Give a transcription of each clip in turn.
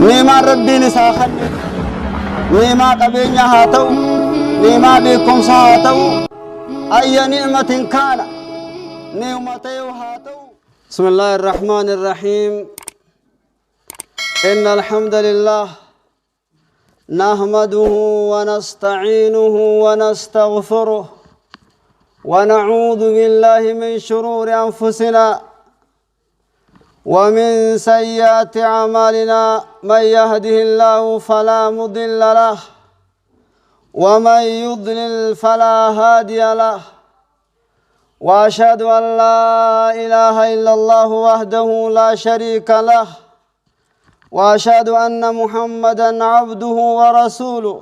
Ni'imaan Rabbiin isaa kanne ni'imaa qabeenyaa haa ta'u, ni'imaa beekumsaa haa ta'u, ayya ni'matin kaana ni'uma ta'e haa ta'u. بسم الله الرحمن الرحيم. إن الحمد لله نحمده ونستعينه ونستغفره ونعوذ بالله من شرور أنفسنا ومن سيئات أعمالنا. من يهده الله فلا مضل له ومن يضلل فلا هادي له، واشهد ان لا اله الا الله وحده لا شريك له، واشهد ان محمدا عبده ورسوله.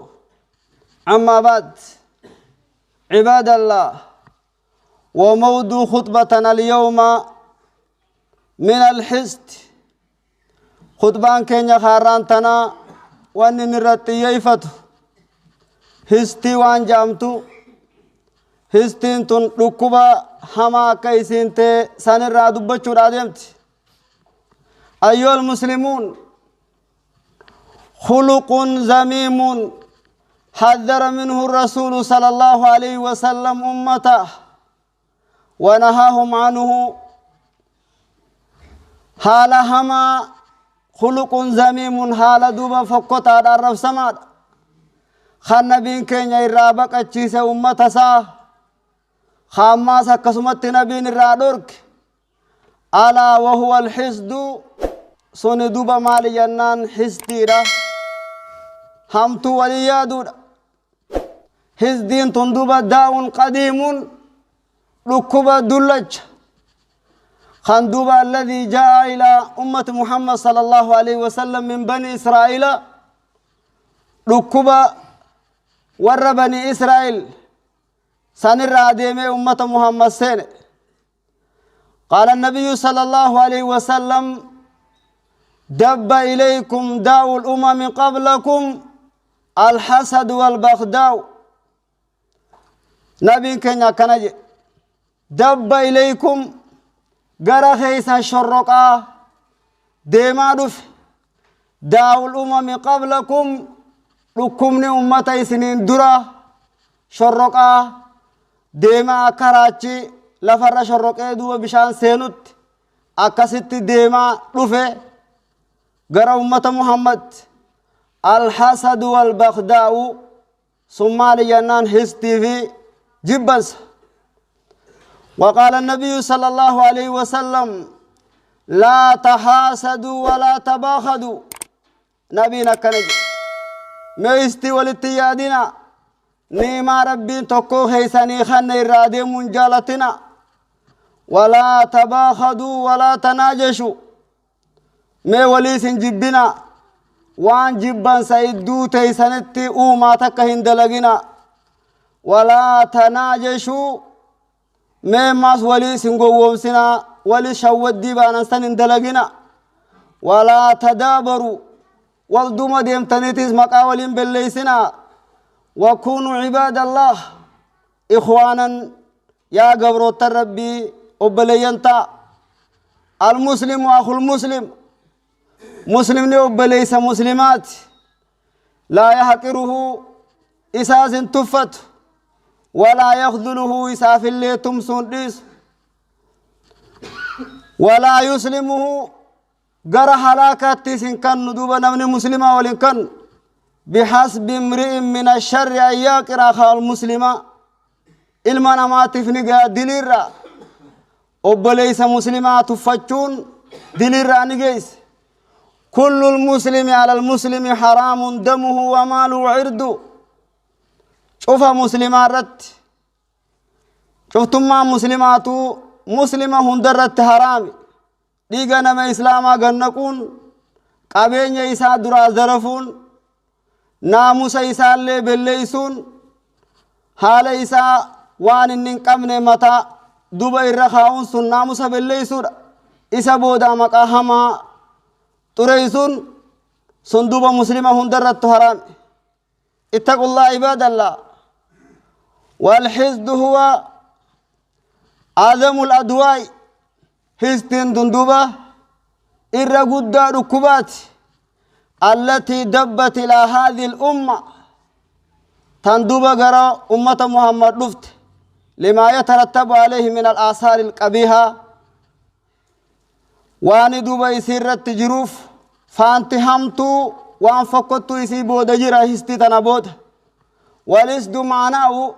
اما بعد، عباد الله، وموضوع خطبتنا اليوم من الحسد. Khutbaan keenya kaarraan tanaa wanni inni irratti xiyyeeffatu histii waan jaamtu. Histiin tun dhukkuba hamaa akka isiin ta'e sanirraa dubbachuudha deemti. أيها المسلمون، خلق ذميم حذر منه الرسول صلى الله عليه وسلم أمته ونهاهم عنه. Haala hamaa، خلق ذميم، haala duuba fokkotaadhaan rabsamaadha kan nabiin keenya irraa baqachiise ummata isaa, kaammaas akkasumatti nabiin irraa dhorke. ألا وهو الحسد. Suni duuba maali jennaan, hisdiidha, hamtuu walii yaaduudha. Hisdiin tun duuba داء قديم، dhukkuba dullacha kan duuba الذي جاء إلى أمة محمد صلى الله عليه وسلم من بني إسرائيل، dhukkuba warra bani Israa'el sanirraa deemee ummata Muhammad seene. قال النبي صلى الله عليه وسلم: دب إليكم داء الأمم قبلكم، الحسد والبغضاء. Nabiin keenya akkana jedhe: دب إليكم، gara keeysan shorroqaa deemaa dhufe، داء الأمم قبلكم، dhukkubni ummata isiniin dura shorroqaa deemaa, akka raachi lafarra shorroqee duuba bishaan seenutti akkasitti deemaa dhufe gara ummata Muhammad. الحسد والبغضاء. Sun maali jennaan, histii fi jibbansa. وقال النبي صلى الله عليه وسلم: لا تحاسدوا ولا تباغضوا. Nabiin akkana jedhe: mee histii walitti yaadina, ni'imaa Rabbiin tokkoo keeysanii kanna irraa deemuun jaalatina. ولا تباغضوا ولا تناجشوا. Mee walii isin jibbina, waan jibbansa idduu teeysanitti uumaa takka hin dalagina. ولا تناجشوا. Mee maas walii isin gowwoomsina, wali shawwaddii baanan san hin dalagina. ولا تدابروا. Wal duma deemtaniitis maqaa waliin belleeysina. وكونوا عباد الله إخوانا. Yaa gabroottan Rabbii, obboleeyyan ta'a. المسلم أخو المسلم. Muslimni obboleeysa muslimaati. لا يحقره، isaas hin tuffatu، ولا يخذله، isaafillee tumsuun dhiisu، ولا يسلمه، gara halaakaattis hin kannu. Duuba namni muslimaa waliin kannu، بحسب امرئ من الشر أن يحقر أخاه المسلم. Ilma namaatiif ni gaya diliirra obboleeysa muslimaa tuffachuun, diliirraa ni geeyse. كل المسلم على المسلم حرام دمه وماله وعرضه. Cufa muslimaa irratti, cuftummaa muslimaatu muslima hunda irratti haraami. Dhiiga nama islaamaa gannaquun, qabeenya isaa duraa zarafuun, naamusa isaallee belleeysuun, haala isaa waan inni hin qabne mataa duba irra kaa'uun sun naamusa belleeysuudha. Isa booda maqaa hamaa xureeysuun sun duuba muslima hunda irrattu haraami. اتقوا الله عباد الله. والحسد هو أعظم الأدواء. Histiin tun duuba irra guddaa dhukkubaati. Allatii dabbat ilaa haadhi umma, tan duba gara ummata Muhammad dhufte, limaa yatarattabu alayhi min al-aasaari al-qabiihaa, waan duba isii irratti jiruuf faanti hamtuu, waan fokkottuu isii booda jira. Histii tana booda walisdu maanaa'u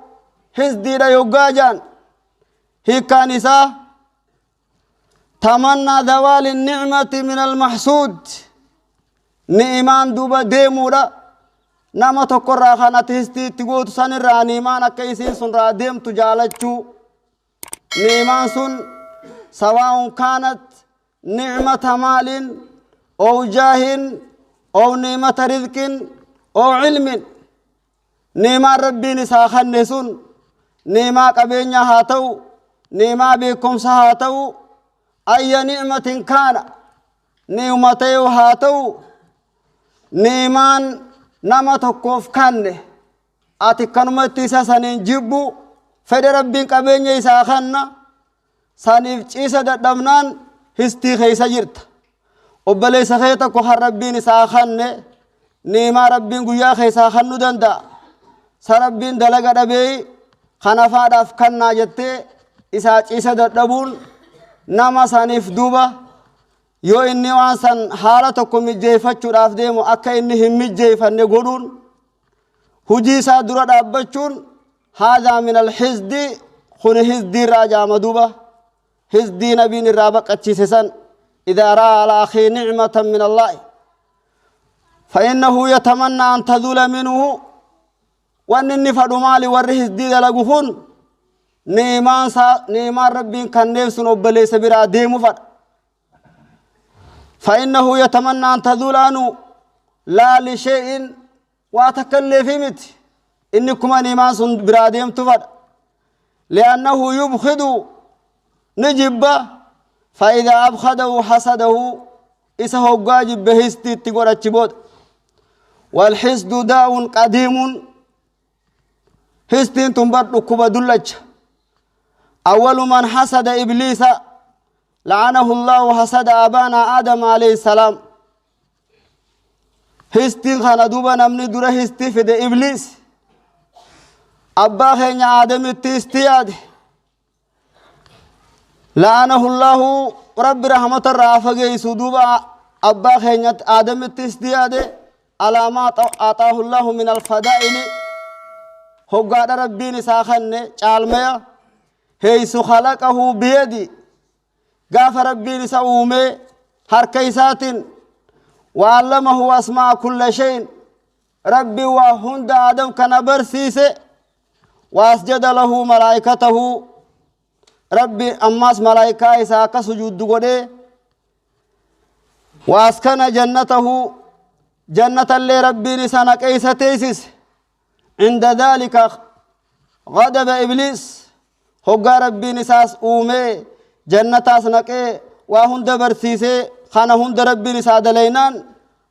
hisdiidha yoggaa jaan, hiikkaan isaa tamannaa zawaali nicmati min almaxsuud, ni'imaan duuba deemuudha nama tokkorraa kan ati histii itti gootu sanirraa, ni'imaan akka isiin sun raa deemtu jaalachuu. Ni'imaan sun sawaa'un kaanat nicmata maalin ow jaahin ow ni'mata rizqin ow cilmin, ni'imaan Rabbiin isaa kanne sun ni'imaa qabeenyaa haa ta'u, ni'imaa beekumsa haa ta'u, ayya ni'matin kaana, ni'uma ta'e haa ta'u, ni'imaan nama tokkoof kanne ati kanumatti isa saniin jibbu. Fedhe Rabbiin qabeenya isaa kanna saniif ciisa dadhabnaan histii keessa jirta. Obboleessa kee tokko kan Rabbiin isaa kanne ni'imaa Rabbiin guyyaa keessaa kannuu danda'a, sa Rabbiin dalaga dhabee kana faadhaaf kannaa jettee isaa ciisa dadhabuun, nama saniif duuba yoo inni waan san haala tokko mijjeeffachuudhaaf deemu akka inni hin mijjeeffanne godhuun, hujii isaa dura dhaabbachuun, haadhaa min alhizdi, kun hizdii irraa jaama. Duuba hizdii nabiin irraa baqachiise san, idaa ra'a ala akhii nicmatan min Allaahi فإنه يتمنى أن تزول منه. Wanni inni fadhu maali? Warri hizdii dalagu kun ni'imaan isaa, ni'imaan Rabbiin kanneef sun obboleessa biraa deemu fadha. فإنه يتمنى أن تزول عنه لا لشيء، waa takka illee fi miti, inni kuma ni'imaan sun biraa deemtu fadha. لأنه يبغض، ni jibba. فإذا أبغضه حسده، isa hoggaa jibbe histi itti godhachi booda. والحسد داء قديم، histiin tun bar dhukkuba dullacha. أول من حسد إبليس لعنه الله، حسد أبانا آدم عليه السلام. Histiin kana duuba namni dura histii fide Ibliis, abbaa keenya Aadamitti histi yaade. لعنه الله، Rabbi rahmata irraa fageessu. Duuba abbaa keenya Aadamitti histi yaade على ما أعطاه الله من الفضائل، hoggaadha Rabbiin isaa kanne caalmaya، حيث خلقه بيده، gaafa Rabbiin isa uume harka isaatiin، وعلمه أسماء كل شيء، Rabbi waa hunda Aadam kana barsiise، وأسجد له ملائكته، Rabbi ammaas malaayikaa isaa akka sujuuddu godhee، وأسكن جنته، jannatallee Rabbiin isa naqee isa teessise. عند ذلك غضب إبليس. Hoggaa Rabbiin isaas uumee jannataas naqee waa hunda barsiisee kana hunda Rabbiin isaa dalaynaan,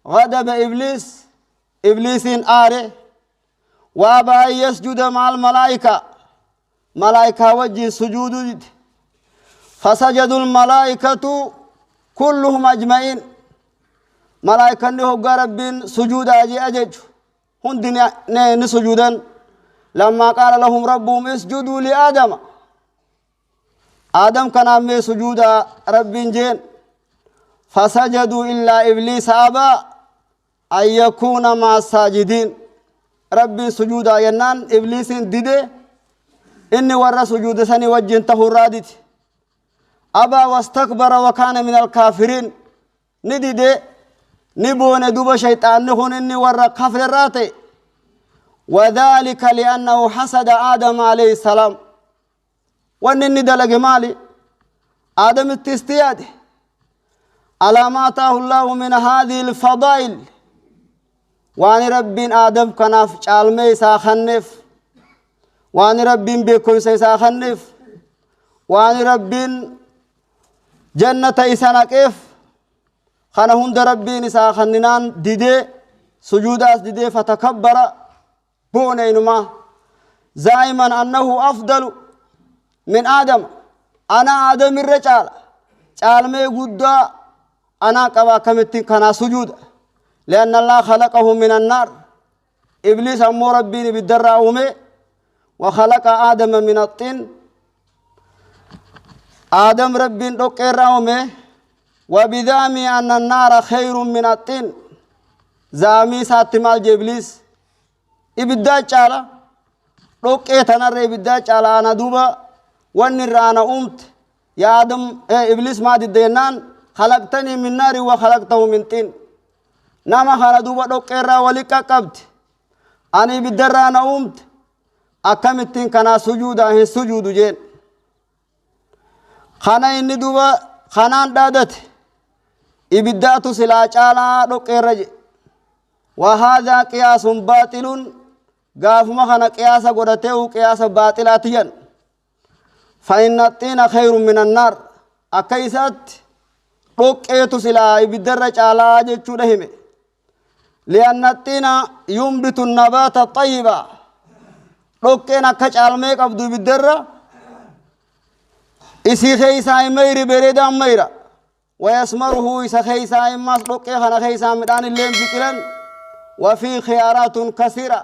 غضب إبليس، Ibliisiin aare. وأبى أن يسجد مع الملائكة، malaayikaa wajjin sujuuduu dide. فسجدوا الملائكة كلهم أجمعين، malaayikanni hoggaa Rabbiin sujuudaa jee ajeju hundi ni sujuudan. لما قال لهم ربهم اسجدوا لآدم، Aadam kanaaf mee sujuuda Rabbiin jeen. فسجدوا إلا إبليس أبى أن يكون مع الساجدين. Rabbiin sujuudaa jennaan Ibliisiin dide, inni warra sujuuda sanii wajjin tahurraa dide. أبى واستكبر وكان من الكافرين، ni dide, ni boone. Duba shayxaanni kun inni warra kafrerraa ta'e. وذلك لأنه حسد آدم عليه السلام. Wanni inni dalage maali? Aadamitti istiyaade على ما آتاه الله من هذه الفضائل، waan Rabbiin Aadam kanaaf caalmee isaa kanneef, waan Rabbiin beekumsa isaa kanneef, waan Rabbiin jannata isa naqeef, kana hunda Rabbiin isaa kanninaan didee, sujuudaas didee. فتكبر، boone inumaa، زاعما أنه أفضل من آدم، ana Aadam irra caala, caalmee guddaa anaa qaba, akkamittiin kanaa sujuuda? Li'anna Allah khalaqahu min annaar. Ibliis ammoo Rabbiin ibiddarraa uume. Wa khalaqa Aadama min axxiin. Aadam Rabbiin dhoqqeerraa uume. Wa bidaamii anna annaara khayrun min axxiin. Zaamii isaatti maal jee Ibliis? Ibiddaa caala. Dhoqqee tanarra ibiddaa caala ana duuba wanni irraa ana uumte. Yaa Aadam Ibliis maa didde jennaan khalaqtanii min naari wa khalaqtahu min xiin. Nama kana duuba dhoqqeerraa wali qaqqabde. Ani ibiddarraa na uumte. Akkamittiin kanaa sujuudaa hin sujuudu jeen. Kana inni duuba kanaan dhaadate. Ibiddaatu silaa caalaa dhoqqeerra jedhe. Wahaadhaa qiyaasun baaxiluun gaafuma kana qiyaasa godhatee qiyaasa baaxilaati jedhan. Fa'inna xiina khayrun minan naar akka isaatti dhoqqeetu silaa ibiddarra caalaa jechuudha hime. Li'anna xiina yumbitu nabaata xayyiba dhoqqeen akka caalmee qabdu ibiddarra isii keessaa hin mayri bereedaan mayra. Wayasmaruhu isa keessaa immaas dhoqqee kana keessaa midhaan illeen biqilan wafii khiyaaraatun kasiira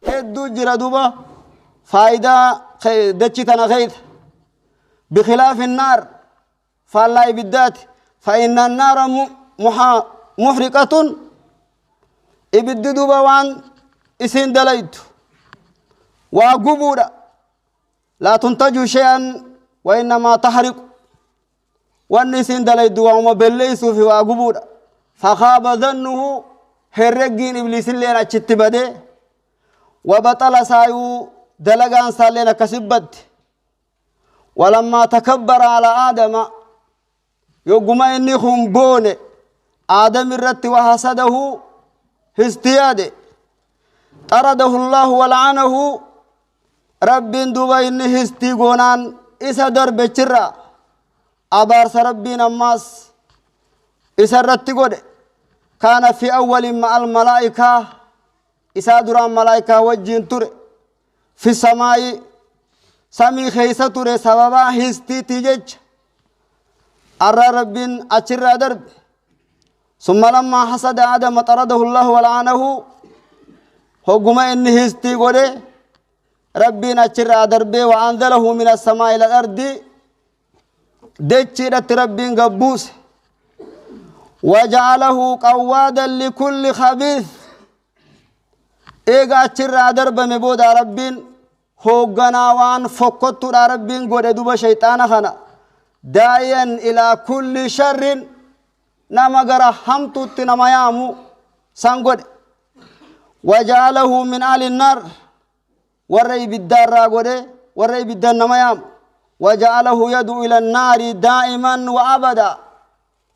hedduu jira duba faayidaa dachi tana keessa bikilaafi naar faallaa ibiddaati fa'inna naara muhriqatun ibiddi duba waan isiin dalaytu waa gubuudha laa tuntaju shay'an wa innamaa tahriqu Wanni isiin dalaydu waanuma belleeysuu fi waa gubuudha. Fakhaaba dhannuhu herreggiin ibliisilleen achitti bade. Wabaxala saayuu dalagaan isaalleen akkasi badde. Walammaa takabbara ala aadama yogguma inni kun boone aadam irratti wahasadahu histi yaade. Xaradahu Allahu wala'anahu Rabbiin duuba inni histii goonaan isa darbechirraa abaarsa Rabbiin ammaas isa irratti godhe. Kaana fi awwalin ma'al malaa'ikaa isaa duraan malaa'ikaa wajjiin ture. Fi samaayi samii keessa ture sababaa histiitii jecha. Arra Rabbiin achirraa darbe. Summa lammaa hasada Aadama xaradahu Allahu wal'aanahu hogguma inni histii godhe Rabbiin achirraa darbee wa anzalahu min as-samaa ila al-ardi dachiidhatti Rabbiin gabbuuse. Waja'alahu qawwaadan likulli khabiith eega achirraa darbame booda Rabbiin hoogganaa waan fokkottuudha Rabbiin godhe duba shayxaana kana daa'iyan ilaa kulli sharrin nama gara hamtuutti nama yaamu san godhe waja'alahu min ahli naar warra ibiddaarraa godhe warra ibiddan nama yaamu waja'alahu yadu ila naari daa'iman wa abada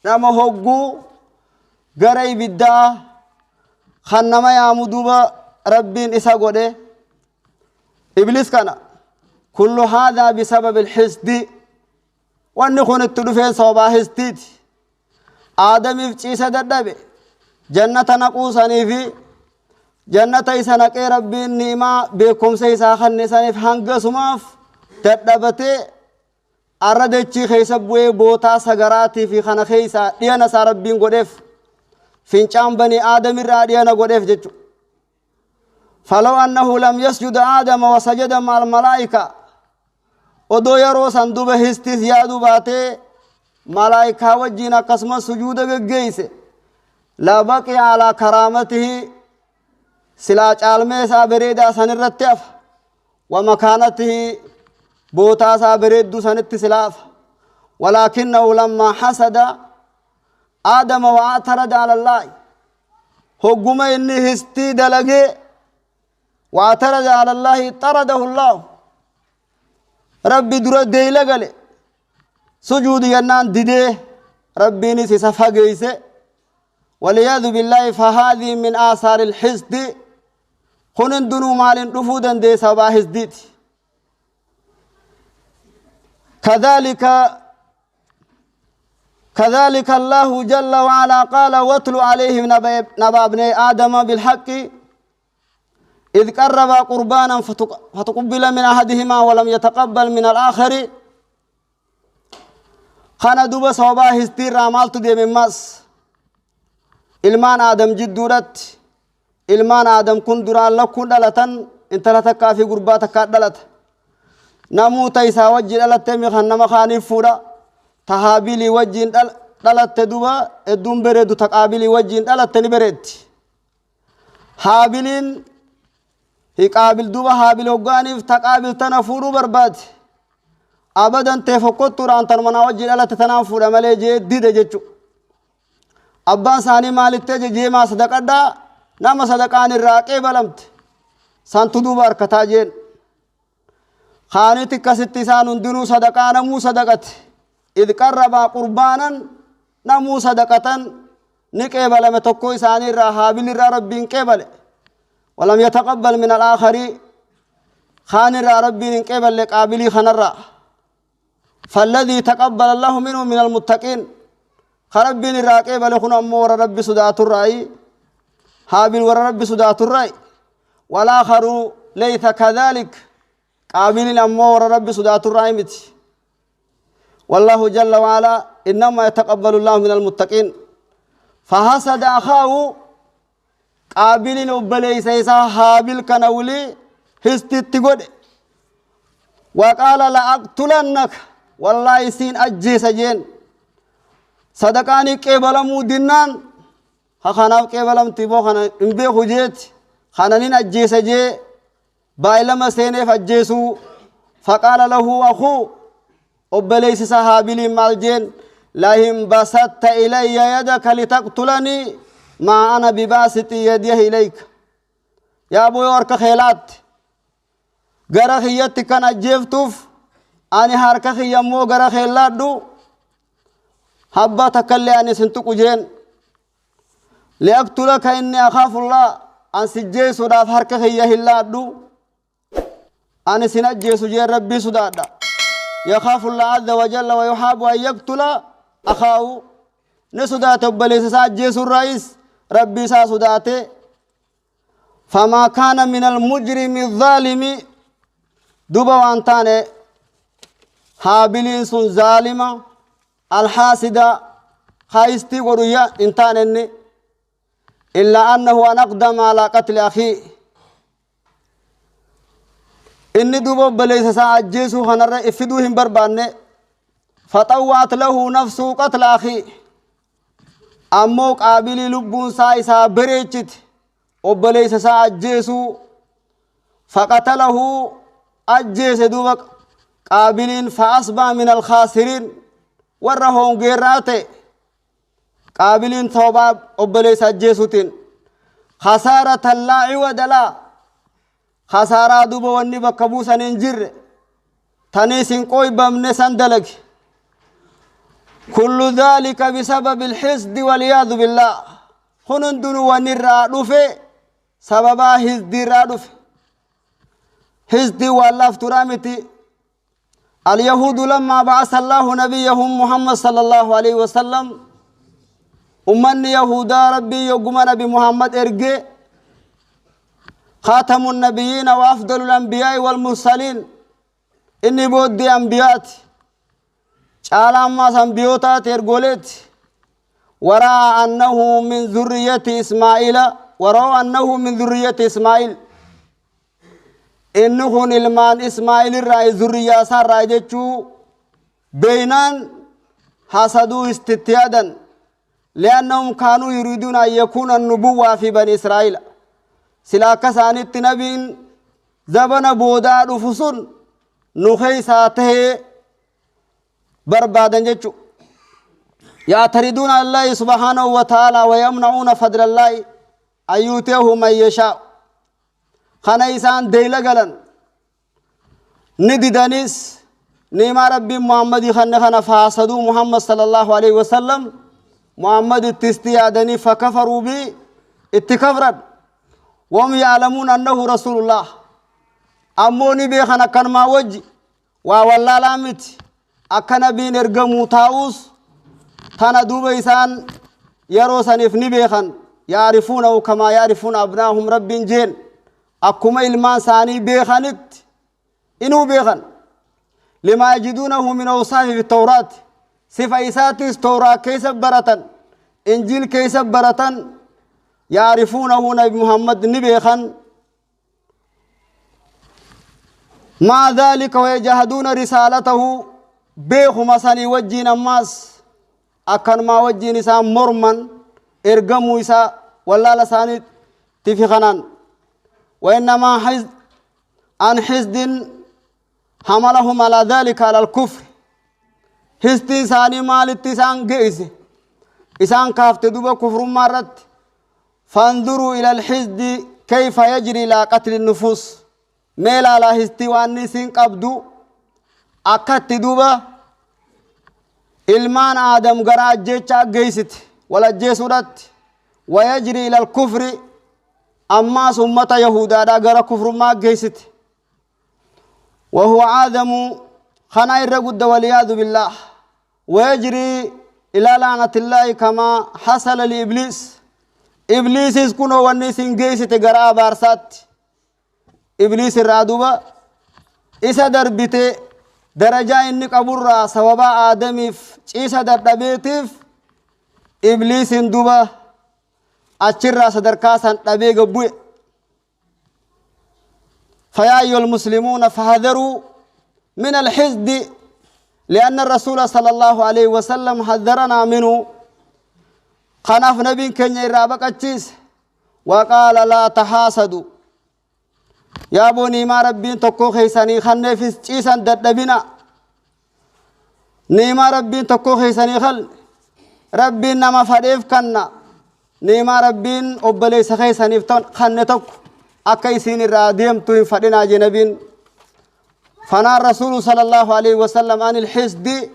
nama hogguu gara ibiddaa kan nama yaamu duuba rabbiin isa godhe iblis kana kullu haadhaa bisababi ilhisdi Wanni kun itti dhufeen sababaa histiiti. Aadamiif ciisa dadhabe. Jannata naquu sanii fi jannata isa naqee Rabbiin ni'imaa beekumsa isaa kanne saniif hangasumaaf dadhabatee arra dachii keessa bu'ee bootaa sagaraatii fi kana keessaa dhiyana isaa Rabbiin godheef fincaan banii aadamirraa dhiyana godheef jechuudha. Falaw annahu lam yasjuda aadama wa sajada ma'al malaa'ika odoo yeroo san duba histiis yaaduu baatee malaa'ikaa wajjiin akkasumas sujuuda geggeeyse la baqiya alaa karaamatihi silaa caalmee isaa bareedaa san irratti hafa wa makaanatihi bootaa isaa bareedduu sanitti silaa hafa walaakinnahu lammaa hasada aadama wa a'tarada ala allaahi hogguma inni histii dalagee waatarada alallaahi xaradahu llaahu rabbi dura deeyla gale sujuudi jennaan didee rabbiinis isa fageeyse waliyaadu billaahi fahaadii min aasaari lxisdi kun hundinuu maaliin dhufuu danda'e sababaa hisdiiti kadhaalika كذلك الله جل وعلا قال واتل عليهم نبأ ابن آدم بالحق إذ قربا قربانا فتقبل من أحدهما ولم يتقبل من الآخر kana duba sababaa histii irraa maaltu deeme mas Ilmaan Aadam jidduudhatti ilmaan Aadam kun duraan lakkuun dhalatan, intala takkaa fi gurbaa takkaa dhalata. Namuu ta isaa wajji dhalatte mi kan nama kaaniif fuudha. Ta Haabilii wajjiin dhalatte duba hedduun bereedu, ta Qaabilii wajjiin dhalatte ni bereeddi. Haabiliin hiqaabil duba Haabil hoggaaniif ta Qaabil tana fuudhuu barbaade. Abadan tee fokkottuudhaan tanuma naa wajji dhalatte tanaan fuudha malee jee dide jechuudha. Abbaan isaanii maalitti ajajeemaa sadaqadhaa, nama sadaqaan irraa qeebalamte santu duuba harkataa jeen. Kaaniti akkasitti isaan hundinuu sadaqaa namuu sadaqate. Id qarrabaa qurbaanan, namuu sadaqatan ni qeebalame. Tokko isaanii irraa, Haabil irraa Rabbiin qeebale. Walam yataqabbal min al-aakharii, kaan irraa Rabbiin hin qeeballe, Qaabilii kanarraa. فالذي تقبل الله منه من المتقين، خربين الراقي بل كن أمو ور ربي صدات الرأي، هابيل ور ربي صدات الرأي، والآخر ليس كذلك. قابل أمو ور ربي صدات الرأي مت. والله جل وعلا إنما يتقبل الله من المتقين. فحسد أخاه، قابل obboleessa isaa Haabil kana wuli histitti godhe. وقال لأقتلنك، والله sin ajjeesa jeen. Sadaqaanii qeebalamuu dinnaan ha kanaaf qeebalamti boo kana hin beeku jeeti, kananin ajjeesa jee baay'ilama seeneef ajjeesuu. فقال له أخوه، obboleessi isaa Haabiliin maal jeen? لئن بسطت إلي يدك لتقتلني ما أنا بباسط يدي إليك. Yaa boo, yoo harka keelaatti gara kiyyatti kan ajjeeftuuf, ani harka kiyya immoo gara keellaadhu habba takkallee ani sin tuqu jeen. لأقتلك إني أخاف الله، an si jeesuudhaaf harka kiyya hin laadhu, ani sin ajjeesu jeen, Rabbii sodaadha. يخاف الله عز وجل ويحاب أن يقتل أخاه. Ni sodaate obboleessa isaa ajjeesuu irraayis, Rabbii isaa sodaate. فما كان من المجرم الظالم، duba waan taane Haabiliin sun zaalima alhaasida haayistii godhuyya hin taane inni, إلا أنه أن أقدم على قتل أخيه. Inni duba obboleessa isaa ajjeesuu kanarra iffiduu hin barbaanne. فطوعت له نفسه قتل أخيه، ammoo Qaabilii lubbuun isaa isaa bareechite obboleessa isaa ajjeesuu. فقتله، ajjeese duuba Qaabiliin. فأصبح من الخاسرين، warra hongeerraa ta'e Qaabiliin sababaa obboleessa ajjeesuutiin. خسارة لا عوض لها، khasaaraa duuba wanni bakka buusan hin jirre, taniis hin qoybamne san dalage. كل ذلك بسبب الحسد والعياذ بالله. Kun hundinuu wanni irraa dhufe sababaa hisdii irraa dhufe. Hisdii waan laafturaa miti. اليهود لما بعث الله نبيهم محمد صلى الله عليه وسلم، ummanni Yahudaa Rabbii yogguma Nabi Muhammad erge, خاتم النبيين وأفضل الأنبياء والمرسلين، inni booddee anbiyaati, caalaa ammaas ambiyootaati, ergoleeti. ورأى أنه من ذرية إسماعيل، ورأوا أنه من ذرية إسماعيل، inni kun ilmaan Ismaa'il irraa, zurriyaa isaa irraa jechuu beeynaan hasaduu istitti yaadan. لأنهم كانوا يريدون أن يكون النبوة في بني إسرائيل. Sila akka isaanitti nabiin zabana boodaa dhufu sun nu keeysaa tahee barbaadan jechu. يعترضون على الله سبحانه وتعالى ويمنعون فضل الله أن يؤتيه من يشاء. Kana isaan deeyla galan ni didanis nimaa Rabbiin Muhammadii kanne kana. فحسدوا محمد صلى الله عليه وسلم، Muhammad itti isti yaadanii. فكفروا به، itti kafran. وهم يعلمون أنه رسول الله، ammoo ni beekan, akkanumaa wajji waa wallaalaa miti, akka nabiin ergamuu taa'us tana duuba isaan yeroo saniif ni beekan. يعرفونه كما يعرفون أبناءهم، Rabbiin jeen akkuma ilmaan isaanii beekanitti inuu beekan. لما يجدونه من أوصاف في التوراة، sifa isaatis Tooraa keessa baratan. Injiil keessa baratan yaarifuunahu Nabi Muhammad ni beekan. Maa dhaalika wayajhaduuna risaalatahu, beekuma sanii wajjiin ammaas akkanumaa wajjiin isaan morman ergamuu isaa wallaala isaaniitti fi kanaan. Wainnamaa an xisdin hamalahum alaa dhaalika alal kufri, histiin isaanii maalitti isaan geeyse, isaan kaafte duba kufrummaa irratti? Fanduruu ila alxisdi kayfa yajri ilaa qatli nufuus, mee ilaalaa histii waan isiin qabdu akkatti duba ilmaan aadam gara ajjeechaa geeysiti, wal ajjeesuudhatti. Wayajri ila alkufri, ammaas ummata yahudaadhaa gara kufrummaa geeysiti. وهو عادم خنا الرقد والعياذ بالله، ويجري إلى لعنة الله كما حصل لإبليس. إبليس كنو ونسين جيست غرا بارسات إبليس الرادوبة إسا دربته درجة إنك أبورا سببا آدميف إسا دربتيف إبليس دوبا أشرا صدركاسا تبيغ بوي. فيا أيها المسلمون فحذروا من الحسد، لأن الرسول صلى الله عليه وسلم حذرنا منه. خناف نبي كن يرابك أتشيس وقال لا تحاسدوا. يا بني ما ربين تكو خيساني خنفس تشيسا ددبنا، نيما ربين تكو خيساني خل ربين نما فريف كنا، نيما ربين أبليس خيساني خنتك أكيسين الراديم توين فرنا جنبين. فنا الرسول صلى الله عليه وسلم عن الحسد،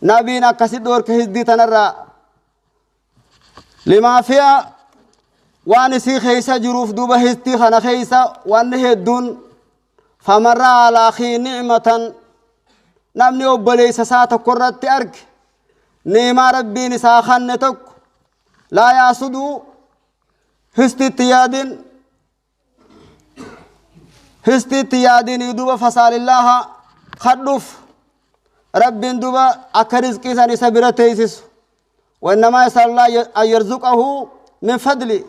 نبينا كسيد ورك حسد تنرى لما فيها وان سي خيسا جروف دوبا حسدي خنا خيسا وان هدون. فمر على أخي نعمة، نمني أبليس ساعة كرة أرك نيما ربي نسا خنتك لا ياسدو حسدي تيادين، هستي تيادين يدوب فسال الله خدوف رب دوبا أكرز كيسان سبيرة تيسس. وإنما يسأل الله أن يرزقه من فضله.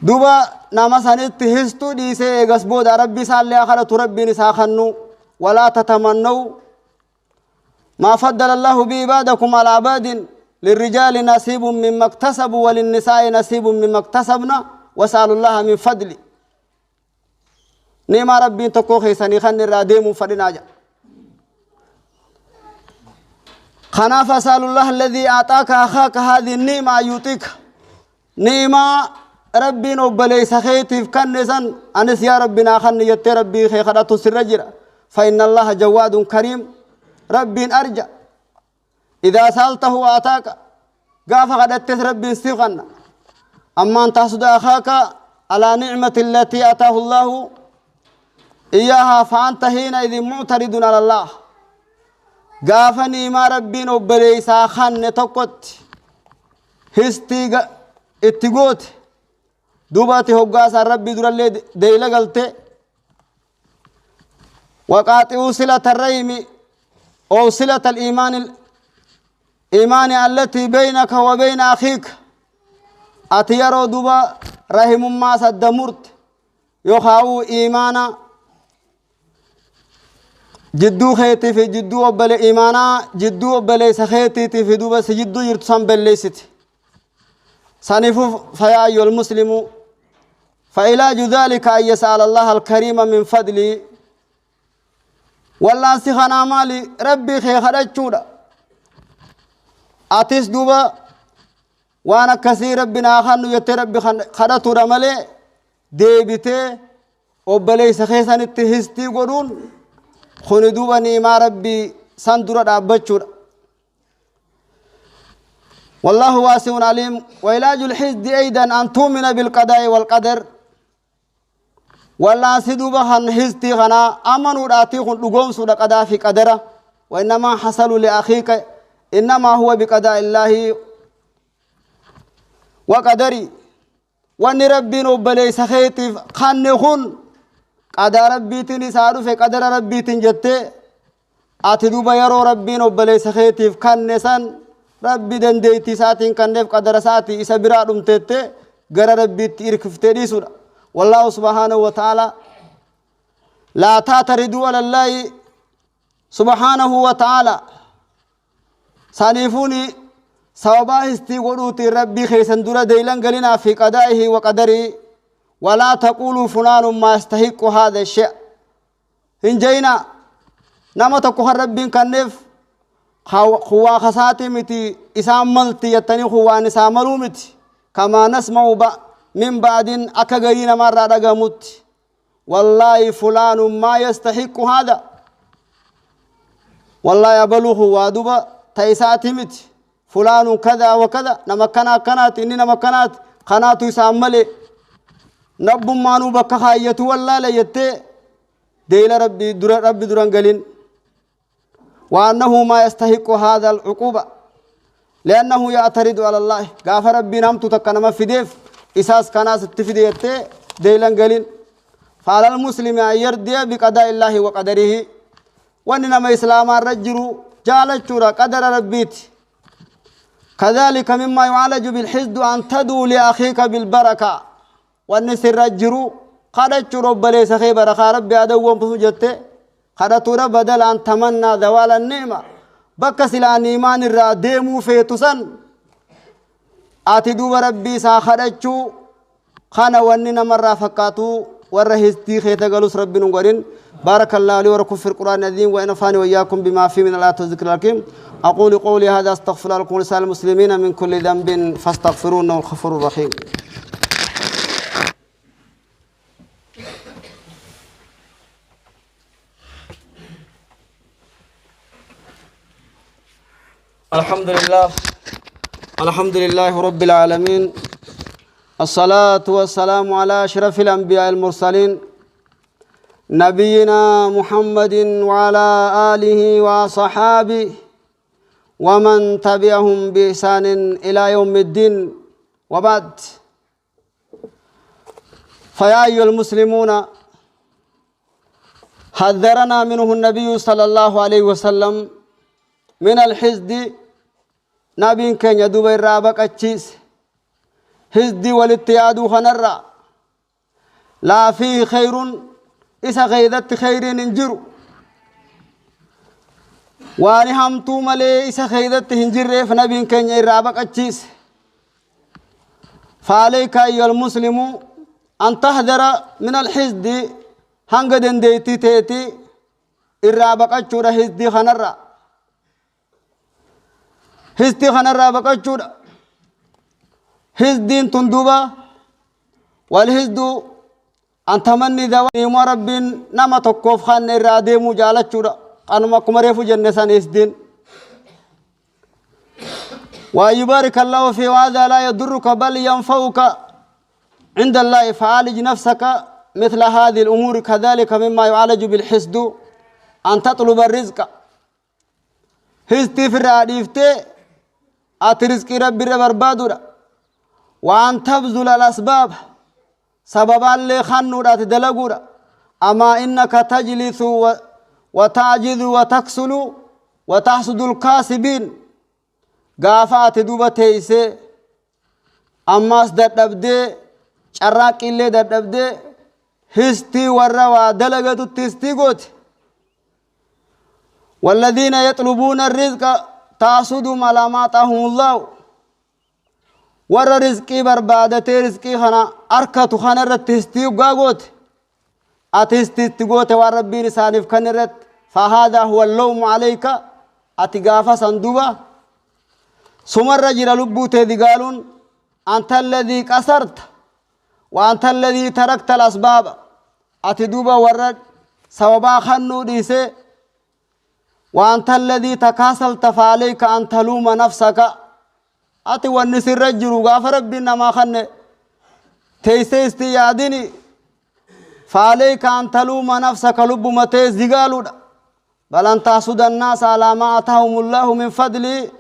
دوبا نما سنت هستو دي سي غسبود ربي سال آخرة ربي نساخنو. ولا تتمنوا ما فضل الله بعبادكم على عباد، للرجال نصيب مما اكتسبوا وللنساء نصيب مما اكتسبنا وسألوا الله من فضله. نيما ربي تكو خيساني خن الراديم فرناجا. خنا فسأل الله الذي أعطاك أخاك هذه النعمة يعطيك. نعمة ربي نوبليس خيتي كنسن أنس يا ربنا خن يت ربي خي خدتو سرجرا، فإن الله جواد كريم. ربي أرجع إذا سألته أعطاك قاف غدت ربي سيغنا. أما أن تحسد أخاك على نعمة التي أتاه الله إياها فأنت حينئذ معترض على الله. قافني ما ربي نوبليسا خن تقوت هستي اتقوت دوباتي هقاسا ربي در اللي ديلا قلت. وقاطعوا صلة الرحم أو صلة الإيمان الإيمان التي بينك وبين أخيك. أتيرو دوبا رحم ما سدمرت يخاو إيمانا جدو خيتي في جدو أبل إيمانا جدو أبل سخيتي في دوبا سجدو يرتسم بليست سنفو. فيا أيها المسلم فعلاج ذلك أن يسأل الله الكريم من فضله. والله سخنا مالي ربي خي خرجودا أتيس دوبا وانا كثير ربنا خنو يتي ربي خرجتو رمالي ديبتي أبلي سخيسان التهستي قرون خنو دوبا نيما ربي سندورة دابتشورا. والله واسع عليم. وعلاج الحسد أيضا أن تؤمن بالقضاء والقدر. والله سيدوبا خن حسدي خنا أمنوا راتي خن لقوم سودا قضاء في قدره. وإنما حصل لأخيك إنما هو بقضاء الله وقدري. وأن ربي نوبلي سخيتي خن خن قضاء ربي تنسارو في قدر ربي تنجتي أتدوبا يرو ربي نوبلي سخيتي خن سن Rabbi dandeettii isaatiin kanneef qadara isaati isa biraa dhumteette gara Rabbiitti irkiftee dhiisuudha. Wallaahu subhaanahu wa ta'ala laa taatariduu alallaahi subhaanahu wa ta'ala. Saniifuuni sababaa histii godhuutiin Rabbii keessan dura deeylan galinaa fi qadaa'ihi wa qadarii walaa taquuluu fulaanun maa yastahiqqu haadha shay'a hin jeyna. Nama tokko kan Rabbiin kanneef kuwaa kasaatii miti isaan malti jettanii kuwaan isaa maluu miti. Kamaa nasma'u min ba'din akka garii namaarraa dhagamutti wallaahi fulaanun maa yastahiqqu haadha, wallaahi abaluu kuwaa duba ta isaatii miti, fulaanun kadaa wa kada, nama akkana akkanaati, inni nama akkanaati, kanaatu isaan malee nabbummaanuu bakka kaayyatu wallaale jettee deeyla Rabbi dura Rabbi duran galin. وأنه ما يستحق هذا العقوبة لأنه يعترض على الله. قاف ربي نمت تكنما في ديف إساس كناس التفديت ديلا قلين. فعلى المسلم أن يرضي بقضاء الله وقدره. وإنما إسلام الرجل جالت قدر ربيت. كذلك مما يعالج بالحسد أن تدعو لأخيك بالبركة. وأن سر الرجل قدرت رب ليس خير بركة ربي أدوم بسجته قدرت بدل أن تمنى زوال النعمة. بك سلا إيمان الراديم في تسن أتدو ربي ساخرجو خانا وننا مرة فكاتو ورهستي خيتا قالوس ربي نغرين. بارك الله لي ولكم في القرآن العظيم ونفعني وإياكم بما فيه من الآيات والذكر الحكيم. أقول قولي هذا أستغفر الله لكم ولسائر المسلمين من كل ذنب فاستغفروه إنه الغفور الرحيم. الحمد لله، الحمد لله رب العالمين، الصلاة والسلام على أشرف الأنبياء المرسلين نبينا محمد وعلى آله وصحابه ومن تبعهم بإحسان إلى يوم الدين، وبعد. فيا أيها المسلمون، حذرنا منه النبي صلى الله عليه وسلم من الحسد. نبي كان يدوب الرابق الشيس حسد والاتياد خنرا لا فيه خير إذا غيدت خير انجر واني همتو ملي إذا غيدت هنجر. فنبي كان يرابق الشيس. فعليك أيها المسلم أن تحذر من الحسد. هنگدن ديتي تيتي الرابق الشورى حسد خنرا حسدي خنرا بقچورا حسدين تندوبا. والحسد أن تمني ذوي رب نما تكوف خان الرادي مجالچورا أنما كمريفو جنة سان حسدين. ويبارك الله في هذا لا يضرك بل ينفعك عند الله. فعالج نفسك مثل هذه الأمور. كذلك مما يعالج بالحسد أن تطلب الرزق. حسدي في الراديفتي أترزق ربي بربادورا وأن تبذل الأسباب سببا لخنورا تدلقورا. أما إنك تجلس وتعجز وتكسل وتحسد الكاسبين. قافات دوبة تيسي أماس دردبدي شراك اللي دردبدي هستي وروا دلقة التستي قوت. والذين يطلبون الرزق تحسدهم على ما آتاهم الله. ور رزقي بربادتي رزقي خنا أركتو خنا رتستي وقاقوت أتستي تقوت وربي لسانف كنرت. فهذا هو اللوم عليك. أتقافة صندوبة سمر رجل لبوت قالون أنت الذي كسرت وأنت الذي تركت الأسباب. أتدوبة ورد سوابا خنو ديسي وأنت الذي تكاسلت فعليك أن تلوم نفسك. أتي والنسي الرجل غافر ربنا ما خن تيسيستي يادني فعليك أن تلوم نفسك. لب ما تيز بل أن تحسد الناس على ما آتاهم الله من فضله.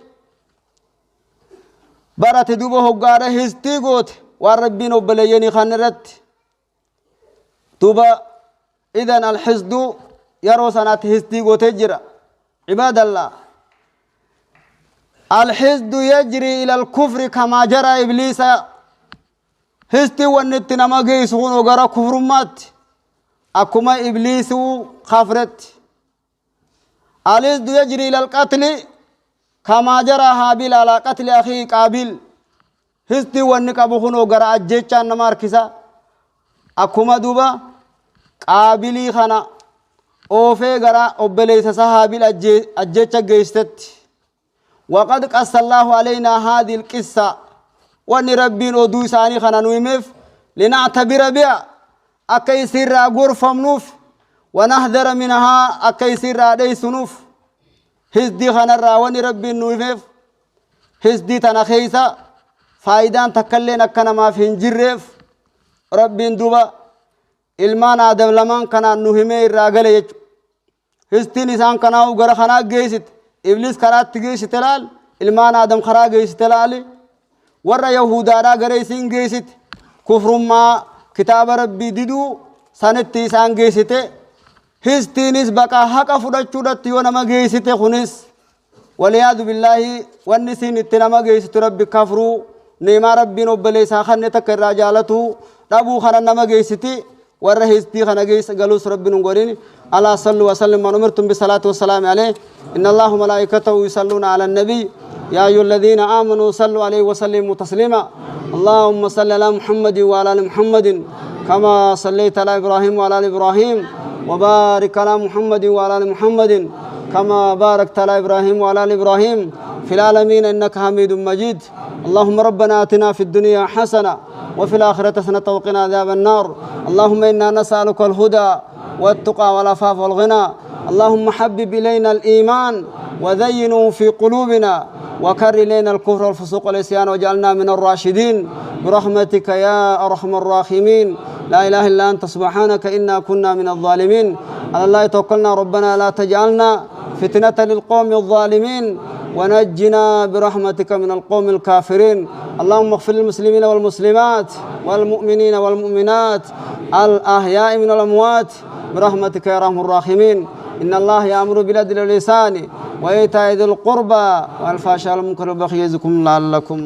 برت دوبه هقاره هستي قوت والربين وبليني خنرت دوبا. إذن الحسد يروسنات هستي قوت هجرة. عباد الله، Alxisdu yajrii ila alkufri kamaa jara ibliisa. Histi wanni itti nama geessu kun gara kufrummaatti, akkuma ibliisuu kafretti. Alxisdu yajrii ila alqatli kamaa jara Haabil alaa qatli akii Qaabil. Histi wanni qabu kunoo gara ajjechaan nama harkisa, akkuma duba Qaabilii kana oofee gara obboleessa isaa Haabil ajjecha geessetti. Waqad qassa Allaahu aleynaa haadhi ilqissa, wanni Rabbiin oduu isaanii kana nu himeef, linactabira bi'a, akka isiirraa gorfamnuuf, wanahdara minhaa, akka isiirraa dheeysunuuf. Hisdii kanarraa wanni Rabbiin nu himeef, hisdii tana keeysa faayidaan takkalleen akka namaaf hin jirreef, Rabbiin duba ilmaan Aadam lamaan kanaan nu himee irraa gale jechuudha. Histiin isaan kanaa'u gara kanaa geessite. Ibliis karaatti geessite laal. Ilmaan Aadam karaa geessite laali. Warra Yahudaadhaa gara isiin geessite. Kufrummaa kitaaba Rabbii diduu sanitti isaan geessite. Histiinis baqa haqa fudhachuudhatti yoo nama geessite, kunis waliyaadu billaahi, wanni isiin itti nama geessitu Rabbi kafruu, ni'imaa Rabbiin obboleessaa kanne takka irraa jaalatu dhabuu kana nama geessiti. Warra histii kana geessa galuus Rabbi nun godhin. Alaa sallu wasallim man umirtum bisalaati wasalaami alayh. Inna Allahu malaa'ikatahu yusalluuna ala nabiy, yaa ayyuha alladhiina aamanuu sallu alayhi wasallimu tasliima. اللهم صل على محمد وعلى ال محمد كما صليت على ابراهيم وعلى ال ابراهيم، وبارك على محمد وعلى ال محمد كما باركت على ابراهيم وعلى ال ابراهيم في العالمين انك حميد مجيد. اللهم ربنا اتنا في الدنيا حسنه وفي الاخره حسنه وقنا عذاب النار. اللهم انا نسالك الهدى والتقى والعفاف والغنى. اللهم حبب الينا الايمان وزينه في قلوبنا، وكر إلينا الكفر والفسوق والعصيان، واجعلنا من الراشدين برحمتك يا أرحم الراحمين. لا إله إلا أنت، سبحانك إنا كنا من الظالمين. على الله توكلنا، ربنا لا تجعلنا فتنة للقوم الظالمين، ونجنا برحمتك من القوم الكافرين. اللهم اغفر للمسلمين والمسلمات والمؤمنين والمؤمنات الأحياء من الأموات برحمتك يا أرحم الراحمين. إن الله يأمر بالعدل والإحسان وإيتاء ذي القربى والفحشاء والمنكر والبغي يعظكم لعلكم.